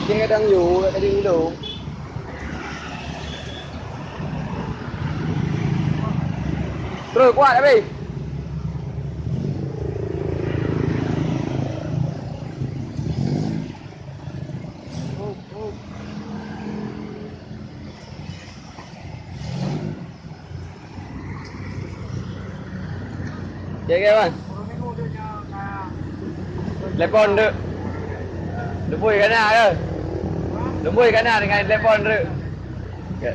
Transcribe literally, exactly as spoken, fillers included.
Dia kadang yo, kadang lo. Terus kuat habis. Oke, oke, bang. Telepon dek. Lubui kana ke? Lubui kana dengan telepon dek. Oke.